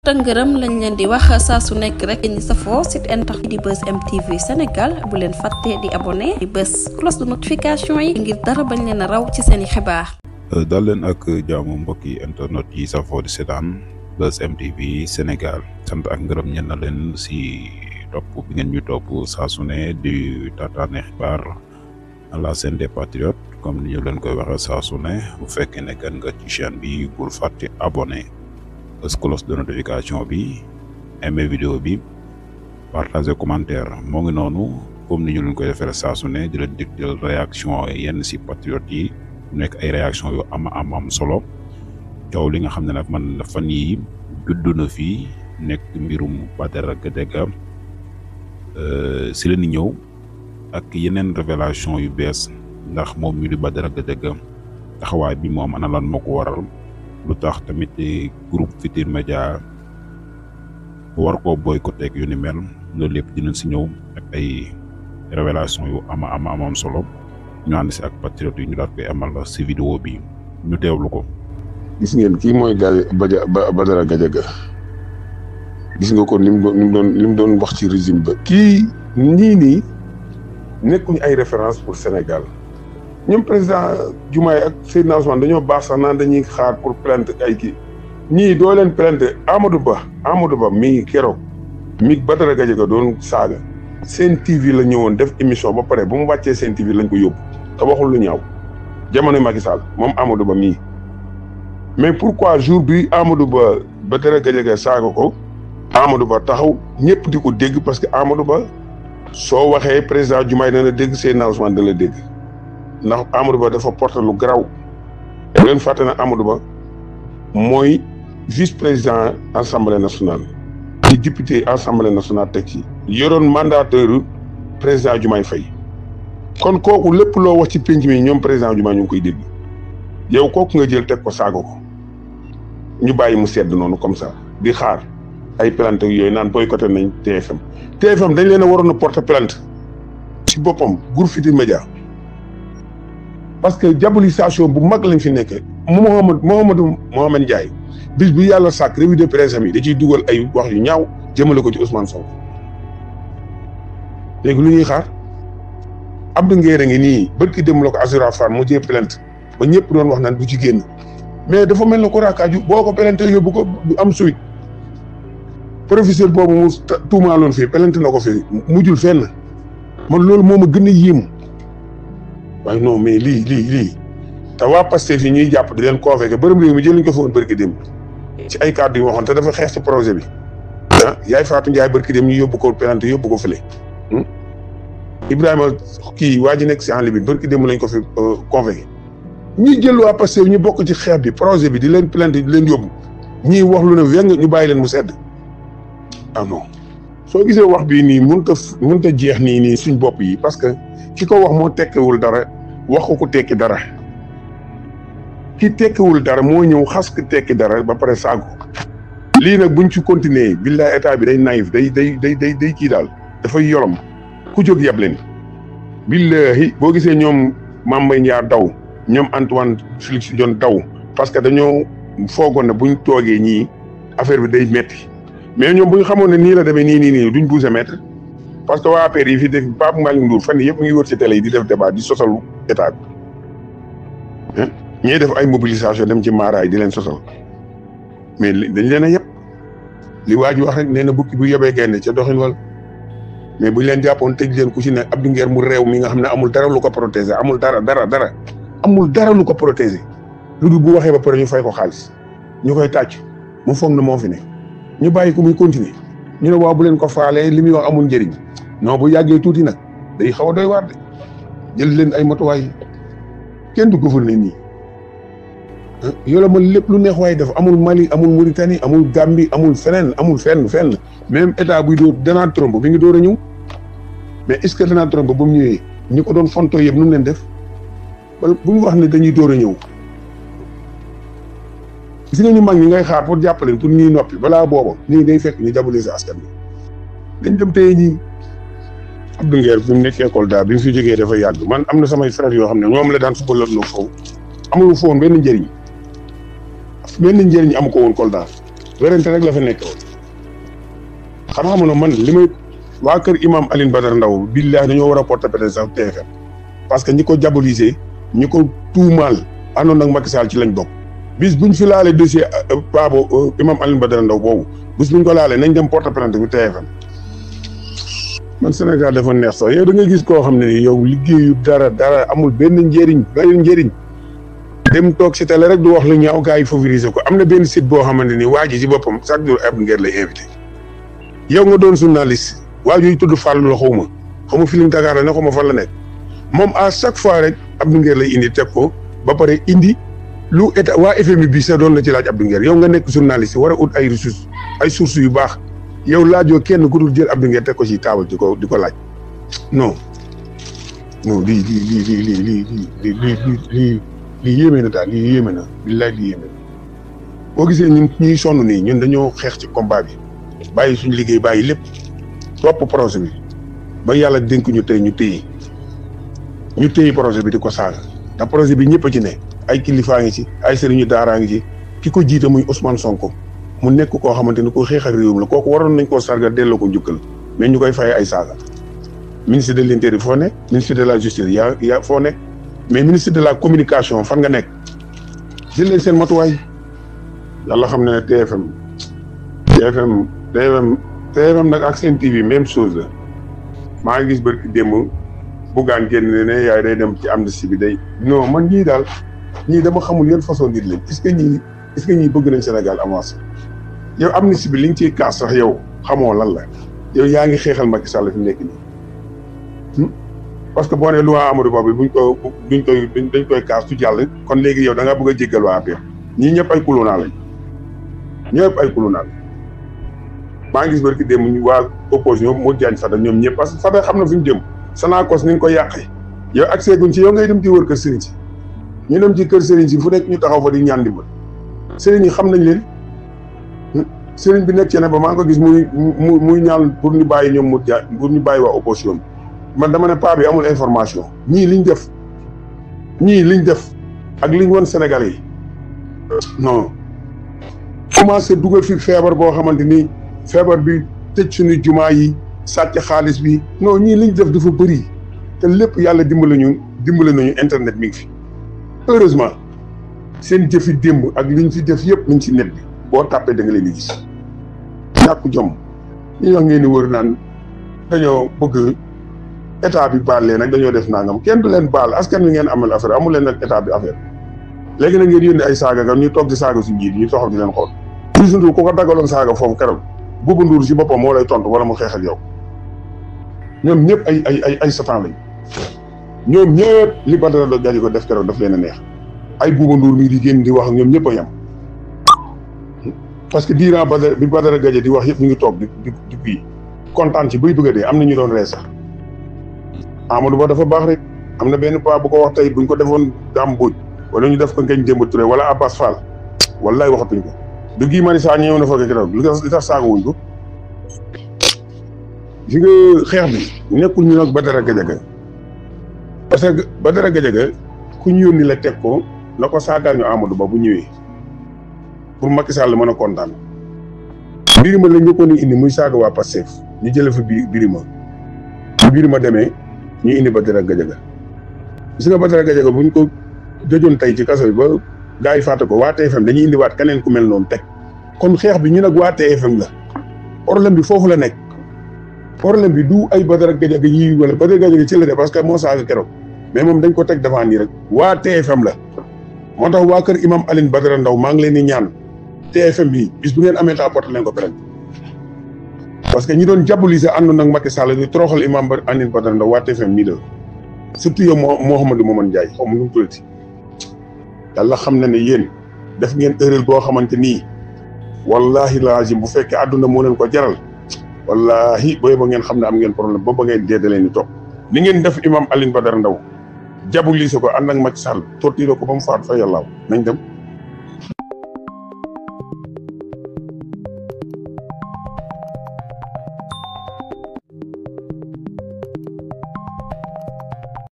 tëngërëm lañ leen di wax saa su nekk rek ñi safoo site internet di Buzz M TV Sénégal bu leen fàtte di abonné di bës cloche de notification yi ngir dara bañ leen a raw ci seeni xibaar. dal leen ak jaamu mbokki internet yi safoo di seetaan Buzz M TV Sénégal sant ak ngërëm ñen na leen si topp bi ngeen ñu topp saa su ne di tataane xibaar à la chaîne des patriotes comme ni ñu leen koy waxee saa su ne bu fekkee ne gan nga ci chaîne bi bul fàtte abonné cloche de notification bi aimé vidéo bi partager commentaire moo ngi noonu comme ni ñu leen koy defee saa su ne di leen digtal réaction yenn si patriotes yi mu nekk ay réaction yu am solo coow li nga xam ne nag man fan yi judd na fii nekk mbirum Badara Gadiaga si la ni ñëw ak yeneen révélation yu bees ndax moom mi di Badara Gadiaga taxawaay bi moom ana lan moo ko waral lu tax tamit groupe Futurs Médias war koo boycotté yu ni mel loolu lépp dinañ si ñëw ak ay révélation yu am solo ñu ànd si ak patriote yi ñu daal koy amal si vidéo bi ñu teewlu ko. gis ngeen kii mooy Badara Gadiaga gis nga ko ni mu doon wax ci régime ba kii nii nekkuñu ay référence pour Sénégal. ñoom président Diomaye ak Seydina Ousmane dañoo baax sax naan dañuy xaar pour plainte ay kii ñii doo leen plainte Amadou Ba mii keroog mi Badara Gadiaga doon saaga Sen TV la ñëwoon def émission ba pare bu mu wàccee Sen TV lañ ko yóbbu te waxul lu ñaaw jamono Macky Sall moom Amadou Ba mii mais pourquoi jour bi Amadou Ba Badara Gadiaga saaga ko Amadou Ba taxaw ñëpp di ko dégg parce que Amadou Ba soo waxee président Diomaye dana dégg Seydina Ousmane dana dégg ndax Amadou Ba dafa porté lu garaaw bu leen fàtte na Amadou Ba mooy vice président assemblée nationale di député assemblée nationale teg ci yoroon mandataire président Diomaye Faye kon kooku lépp loo wax ci penc mi ñoom président Diomaye ñu ngi koy dégg yow kooku nga jël teg ko saaga ko ñu bàyyi mu sedd noonu comme ça di xaar ay plainte yooyu naan boycotté nañ TFM dañ leen a waroon a porter plainte ci boppam groupe Futurs Médias parce que diabolisation bu mag lañ fi nekkee Mohamed Ndiaye bis bu yàlla sàkk revue de presse yi da ciy dugal ay wax yu ñaaw jëmale ko ci Ousmane Sonko léegi lu ñuy xaar Abdou Nguer ngi nii bërki dem la ko Azura Fall mu jee plainte ba ñëpp doon wax naan du ci génn mais dafa mel ne ko raakaaju boo ko plainte yóbbu ko du am suite professeur boobu mu tuumaaloon fii plainte na ko fi mujjul fenn man loolu moo ma gën a yéemu waaye non mais lii te waa Pastef yi ñuy jàpp di leen convoqué bërëm réew mi jël ñu ko fa woon bërki dem ci ay kàddu yu waxoon te dafa xeex ci projet bi yaay Fatou Ndiaye bërki dem ñu yóbbu ko plainte yóbbu ko fële Ibrahima kii waa ji nekk si en Libye bërki dem lañ ko fi convoqué ñuy jël waa Pastef ñu bokk ci xeex bi projet bi di leen plainte di leen yóbbu ñuy wax lu ne weng ñu bàyyi leen mu sedd ah non soo gisee wax bii nii mënut a jeex nii suñ bopp yi parce que ki ko wax moo tekkiwul dara wax ko tekki dara ki tekkiwul dara moo ñëw xas ko tekki dara ba pare saagu lii nag buñ ci continuer billaay état bi day naïf day kii daal dafay yolom ku jóg yab leen billahi boo gisee ñoom Mame Mbaye Niang daw ñoom Antoine Félix Diome daw parce que dañoo foogoon ne buñ toogee ñii affaire bi day metti mais ñoom bu ñu xamoon ne nii la demee nii duñ bouger mètre parce que waa APR yi fi def Pape Malick Ndour fan yëpp ngi wër ci télé yi di def débat di sosalu état bi ñiy def ay mobilisation dem ci maaraay di leen sosal mais dañ leen a yëpp li waa ji wax rek nee na bukki bu yebee gaynde ca doxin wal mais buñ leen jàppoon tëj leen ku ci ne Abdou Nguer mu réew mi nga xam ne amul dara lu ko protéger amul dara amul dara lu ko protéger lu dul bu waxee ba pare ñu fay ko xaalis ñu koy tàcc mu foog na moo fi ne ñu bàyyi ko muy continuer ñu ne waaw bu leen ko faalee li muy wax amul njëriñ non bu yàggee tuuti nag day xaw a doy waar de jël leen ay matuwaay kenn du gouverner nii yoola man lépp lu neex waay def amul Mali amul Mauritanie amul Gambie amul feneen amul fenn même état buy dóor Donald Trump bi ngi door a ñëw mais est-ce que Donald Trump ba mu ñëwee ñi ko doon fontoo yëpp nu mu leen def wala bu ñu wax ne dañuy door a ñëw gis nga ñu mag ñi ngay xaar pour jàppaleen pour ñuy noppi balaa booba nii day fekk ñu diaboliser askan bi dañ dem téye ñi Abdou Nguer bi mu nekkee Kolda bi mu fi jógee dafa yàgg man am na samay frères yoo xam ne ñoom la daan football loo foofu amul foon benn njëriñ amu ko woon Kolda werante rek la fa nekk woon. xanaa xam nga man li may waa kër imam Alioune Badara Ndao billahi dañoo war a porter plainte sax TFM parce que ñi ko diaboliser ñi ko tuumaal àndoon ak Macky Sall ci lañ bokk. bis buñ fi laalee dossier Paabo imam Alioune Badara Ndao boobu bis buñ ko laalee nañ dem porter plainte bu TFM. man Sénégal dafa neex sax yow da nga gis koo xam ne ni yow liggéeyu dara amul benn njëriñ dem toog si télé rek du wax lu ñaaw gars yi favoriser ko am na benn site boo xamante ni waa ji si boppam chaque jour Abdou Nguer lay invité yow nga doon journaliste waa jooju tudd Fallou la xaw ma Feeling Dakar la ne xaw ma fan la nekk moom à chaque fois rek Abdou Nguer lay indi teg ko ba pare indi lu état waa FMI bi sa doon la ci laaj Abdou Nguer yow nga nekk journaliste war a ut ay ressources ay sources yu baax yow laajoo kenn ku dul jël Abdou Nguer teg ko ci taabal di ko laaj non lii yéeme na daal lii yéeme na billaay lii yéeme na boo gisee ñun ñuy sonn nii ñun dañoo xeex ci combat bi bàyyi suñu liggéey bàyyi lépp topp projet bi ba yàlla dénk ñu tey ñu téye projet bi di ko saaga ndax projet bi ñëpp a ci ne ay kilifaa ngi ci ay sëriñu daaraa ngi ci ki ko jiite muy Ousmane Sonko mu nekk koo xamante ni ko xeex ak réewum la kooku waroon nañ koo sargal delloo ko njukkal mais ñu koy fay ay saaga ministre de l'intérieur foo ne ministre de la justice yaa foo ne mais ministre de la communication fan nga nekk jël leen seen matuwaay yàlla xam ne TFM nag ak seen TV même chose la maa ngi gis barki démb buggaan génn ne yaay day dem ci amnistie bi day non man ñii daal ñii dama xamul yan façon nit lañ est-ce que ñii bëgg nañ Sénégal avancé yow amnistie bi li nga ciy kaas sax yow xamoo lan la yow yaa ngi xeexal Macky Sall fi nekk nii parce que boo nee loi Amadou Ba bi dañ koy kaas tu jàll kon léegi yow da ngaa bëgg a jéggal waa APR ñii ñëpp ay kulunaa lañ maa ngi gis barki démb waa opposition moo jaañ Fada ñoom ñëpp parce que Fada xam na fi mu jëm Sonacos ni nga koy yàqee yow ak seeguñ ci yow ngay dem ci wër kër sëriñ si ñu dem ci kër sëriñ si fu nekk ñu taxaw fa di ñaan dimbal sëriñ yi xam nañ leen sëriñ bi nekk ci ne ba maa ngi ko gis muy ñaan pour ñu bàyyi ñoom mu jaa pour ñu bàyyi waa opposition bi man dama ne paa bi amul information ñii liñ def ak liñ won Sénégalais yi non commencé dugal fi feebar boo xamante ni feebar bi tëj suñu jumaa yi sàcc xaalis bi non ñii liñ def dafa bëri te lépp yàlla dimbali nañu internet mi ngi fi heureusement seen jëfi démb ak liñ fi def yëpp mi ngi ci net bi boo tàppee da nga leen di gis ñàkk jom ñi wax ngeen ni wër naan dañoo bëgg état bi baal leen nag dañoo def nangam kenn du leen baal askan wi ngeen amal affaire amul leen nag état bi affaire léegi nag ngeen yónni ay saaga nga ñu toog di saaga suñu njiit ñu taxaw di leen xool Youssou Ndour ku ko daggaloon saaga foofu keroog Bouba Ndour si boppam moo lay tontu wala mu xeex ak yow ñoom ñëpp ay satan lañ ñoom ñëpp li Badara Gaye ko def keroog daf leen a neex ay Bouba Ndour mii di génn di wax ak ñoom ñëpp a yem parce que diiran bi Badara Gaye di wax yëpp ñu ngi toog di kii kontaan ci buy bëgg a dee am na ñu doon ree sax Amadou Ba dafa baax rek am na benn paa bu ko wax tey buñ ko defoon Dame Mbodj wala ñu def ko Ngagne Demba Touré wala Abbas Fall wallaay waxatuñ ko du Guy Marius Sagna ñëw na fa keroog li tax saaga wuñ ko si nga xeex bi nekkul ñu nag Badara Gaye parce que Badara Gaye ku ñu yónni la teg ko na ko saagaal ñu Amadou Ba bu ñëwee pour Macky Sall mën a kontaan Birima la njëkkoon a indi muy saaga waa Pastef ñu jëlee fa Birima demee ñu indi Badara Gaye gis nga Badara Gaye buñ ko jojoon tey ci kaso bi ba gars yi fàtte ko waa TFM dañuy indiwaat keneen ku mel noonu teg kon xeex bi ñu nag waa TFM la problème bi foofu la nekk problème bi du ay Badara Gaye yi wala Badara Gaye ci la de parce que moo saaga keroog mais moom dañ ko teg devant nii rek waa TFM la moo tax waa kër imam Alioune Badara Ndao maa ngi leen di ñaan TFM bi bis bu ngeen amee temps porte leen ko plainte parce que ñi doon diaboliser àndoon ak Macky Sall di toroxal imam Alioune Badara Ndao waa TFM nii la surtout yow Mouhamadou Momane Ndiaye xaw ma nu mu tuddati yàlla xam na ne yéen def ngeen erreur boo xamante nii wallahi laazim bu fekkee àdduna moo leen ko jaral wallahi booy ba ngeen xam ne am ngeen problème booba ngeen dee da leen di topp ni ngeen def imam Alioune Badara Ndao diaboliser ko ànd ak Macky Sall torturer ko ba mu faatu fa yàllaaw nañ dem